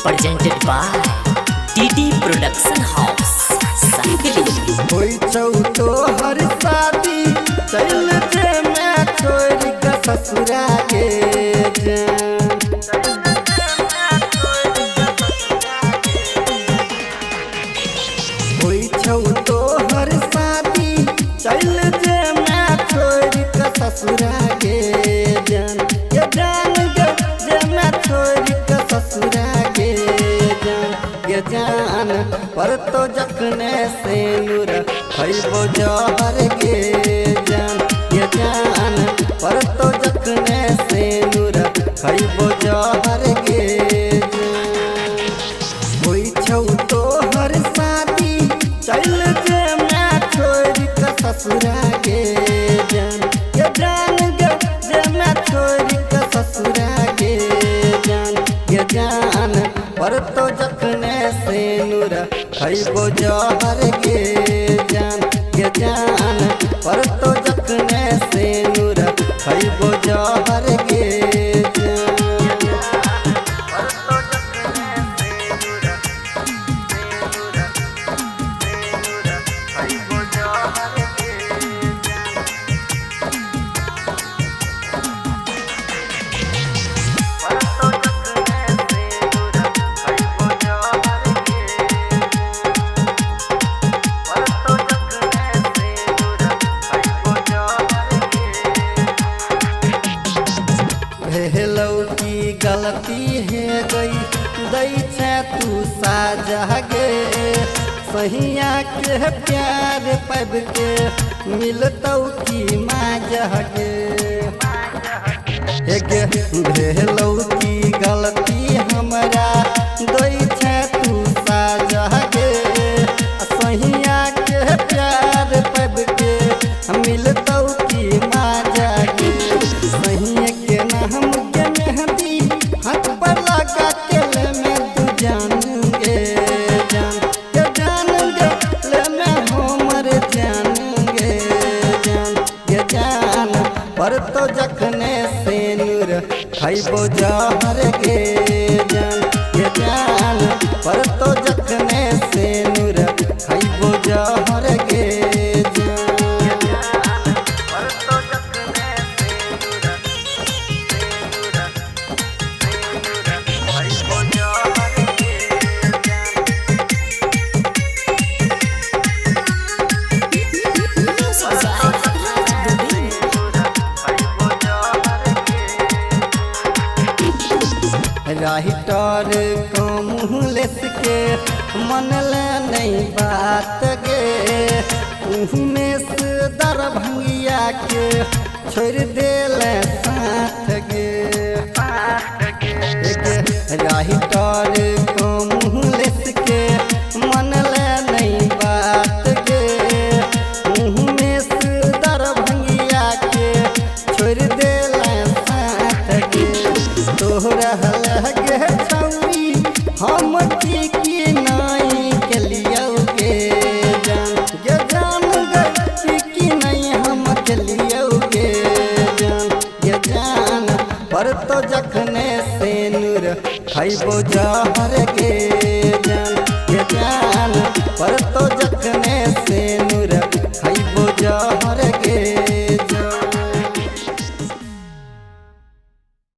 Presented by DD Production House, Sangli. होई छौ तोहर शादी चल जे मैं छोड़ के ससुरा गे होई छौ तोहर शादी चल जे मैं छोड़ के ससुरा गे जान ये जान गे जे मैं छोड़ के ससुरा गे जान ये जान पर तो जखने से नूर खइबो जहर गे जान ये जान पर तो जखने से नूर खइबो जहर गे जान। होई छौ तोहर शादी चल जे मैं छोड़ के ससुरा गे जान ये जान गे जे मैं छोड़ के ससुरा गे जान ये जान पर तो जखने से नूर खइबो जहर गे जान ये जान पर तो जखने से नूर खइबो जहर गे जान। भेलौ की गलती हे गई दै छे तू साजा गे सहिया के प्यार पाब के मिलतौ की माजा गे हे गे भेलौ की गलती हमरा दै छे तू साजा गे सहिया के प्यार पाब के मिलतौ की माजा गे सहिया के नाम के मेहंदी हाथ पर लगा के ले मैं तू जानूंगे जान के जानूंगे ले मैं हमर जानूंगे जान के जान पर तो जखने से नूर खइबो जहर गे जान के जान पर तो जखने से नूर खइबो जहर गे जान। Music by Raj Gobind. Writer कमलेस के मन ले नहीं बात गे उमेश दरभंगिया के छोड़ देले साथ गे राइटर कमलेस के मन ले नहीं बात गे उमेश दरभंगिया के छोड़ देले साथ गे तोहरा लगे छौरी हम की की नहीं केलियौ गे जान गे जान गे की की नहीं हम केलियौ गे जान गे जान पर तो जखने से नूर खइबो जहर गे जान गे जान पर तो जखने से